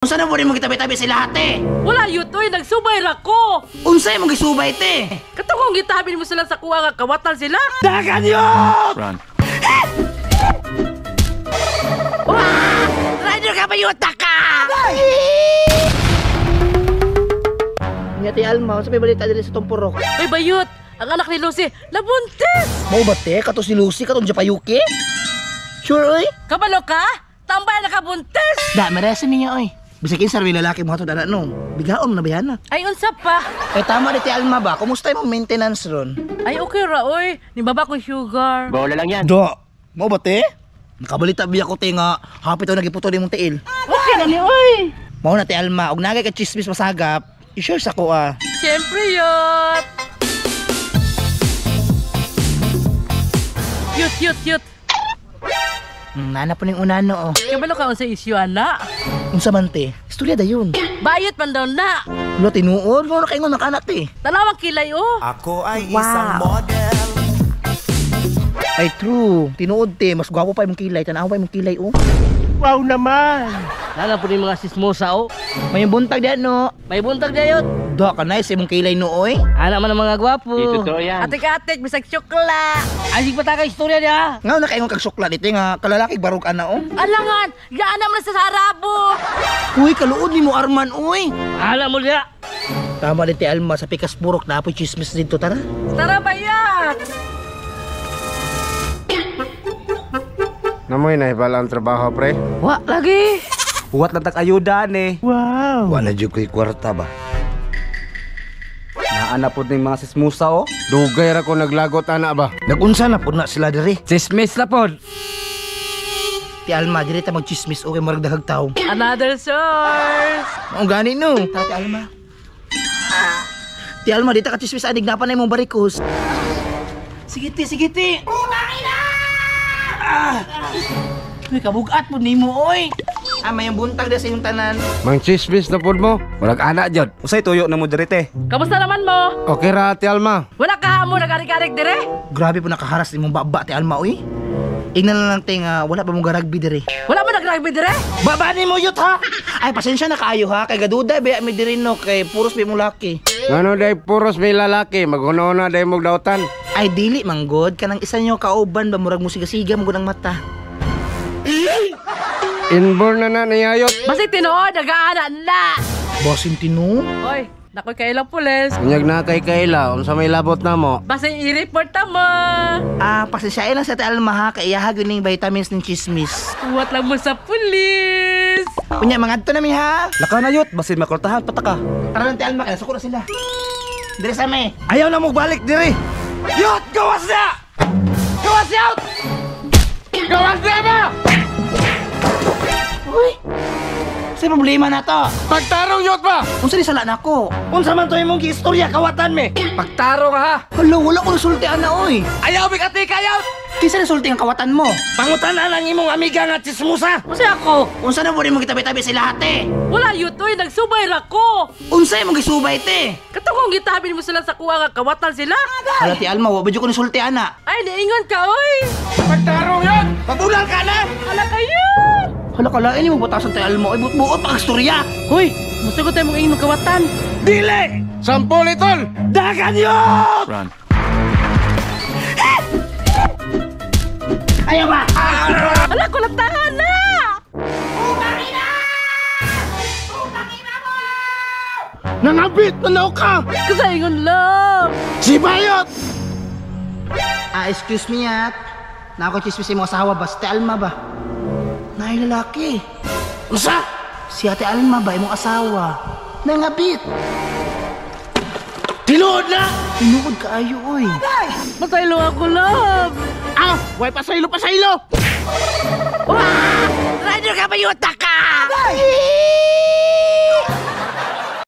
Unsa na mo rin mo gitabi-tabi sila ate? Wala yun, oy, nagsubay ra ko. Unsay mong gisubay te? Katong gitabi mo sila sa kuha nga kawatan sila. Dagan yun! Run. Wah! Rider ka ba yun? Taka! Nya ti Alma, unsa may balita diri sa Tumpurok? Oy bayot, ang anak ni Lucy nabuntis. Mao ba te? Kato si Lucy katong Japayuki? Sure oy? Kabalo ka? Tambay nakabuntis. Da, merese niya oy. Bisag kinsa rin lalaki mo hatod ana no. Bigaon na bayana. Ay unsa pa? Eh tama di ti Alma ba? Kumusta imong maintenance ron? Ay okay ra oy, ni baba ko sugar. Bola lang yan. Da, mao ba te? Nakabalita biya ko te nga hapit to nagiputo nimong tiil. Okay na ni oy. Mao na ti Alma, og nagay ka chismis masagap, i-share sa ko ah. Siyempre yot. Yut yut yut. Nana po ning unano oh. Kabalo ka unsa issue ana? Unsa man te? Istorya dayon. Bayot man daw na. Lo tinuod mo na kaingon makanak te. Tanawang kilay oh. Ako ay isang model. Ay true, tinuod te, mas gwapo pa imong kilay, tan-awa imong kilay oh. Wow naman. Nana po ni mga sismosa oh. May buntag diyan no. May buntag dayot. Do ka nice imong kilay no oy. Ana man ang mga gwapo. Di totoo yan. Atik-atik bisag tsukla. Ay sige pa ka istorya niya. Nga na kaingon kag sukla dito nga kalalaki barog ana oh. Alangan, gaana man sa Arabo. Uy, kaluod nimo Arman oy. Ala mo diya. Tama din ti Alma sa Pikas Purok na apoy chismis dito tara. Tara bayat. Namoy na ang trabaho, pre. Wa lagi. Huwat lang tag-ayudan eh. Wa na jud ko'y kwarta ba? Naana po ng mga sismusa oh. Dugay ra ko naglagot ana ba? Nagunsa na pud na sila diri. Sismis na po. Ti Alma diri ta magchismis okay marag dahag taw. Another source. Mao gani no. Tara ti Alma. Ti Alma dita ka chismis anig napa na imong barikos. Sige ti, sige ti. Ah. Uy, kabugat po nimo oy. Ah, may buntag na sa iyong tanan. Mang chismis na pud mo. Walang ana jud. Usay tuyo na mo diri te. Kamusta naman mo? Okay ra Ate Alma. Wala ka mo nagarik-arik dire? Grabe po nakaharas nimong baba ti Alma oy. Ingnan na lang te nga wala pa mong garagbi dire. Wala mo nagrugby dire? Baba ni mo yut ha. Ay pasensya na kaayo ha kay gaduda ba mi diri no kay puros mi mong laki. Ngano day puros may lalaki, maghuno-huno day mog dautan. Ay dili manggod kanang isa nyo kauban ba murag mo siga-siga mo ang mata. Inborn na na niyayot. Basta tinuod nagaana na. Basin tino. Oy, nakoy kailang pulis. Unyag na kay kaila unsa may labot namo. Basta i-report ta mo. Ah, pasensyain lang sa Ate Alma ha kay iyaha gyud ning vitamins ning chismis. Huwat lang mo sa pulis. Unya mangadto na mi ha. Laka na yot, basin makortahan pataka. Tara lang Ate Alma kay nasuko na sila. Dire sa mi. Ayaw na mo balik diri. Yot, gawas na! Gawas yot! Gawas na ba? Uy. Sa problema na to. Pagtarong yot ba? Unsa ni sala nako? Unsa man to imong giistorya kawatan me? Pagtarong ha. Hala, wala ko nasulti ana oy. Ayaw big ate kayaw. Kinsa nasulti ang kawatan mo? Pangutan na lang imong amiga nga chismosa. Unsa ako? Unsa na mo rin mo gitabi-tabi sila ate? Wala yun oy, nagsubay ra ko. Unsa imong gisubay te? Katong gitabi mo sila sa kuha nga kawatan sila. Hala ti Alma, wa ba jud ko nasulti ana? Ay niingon ka oy. Pagtarong yot! Pabulan ka na! Ala kayo. Hala kalain mo batasan ti Alma, oy buot-buot pa kag istorya. Hoy, musugot tayo mong ingong kawatan. Dili! Sampol itol! Dagan yot! Run. Ayaw ba? Ala kulatahan na. Nangabit na ka! Kasaingon love. Si Bayot! Ah, excuse me at. Na ako chismis imong asawa ba? Si Ate Alma ba? Nay lalaki. Unsa? Si Ate Alma ba imong asawa? Nangabit. Tinuod na! Tinuod kaayo oy. Masaylo ako love. Ah! Way pasaylo pasaylo! Wah! Rider ka ba yung taka?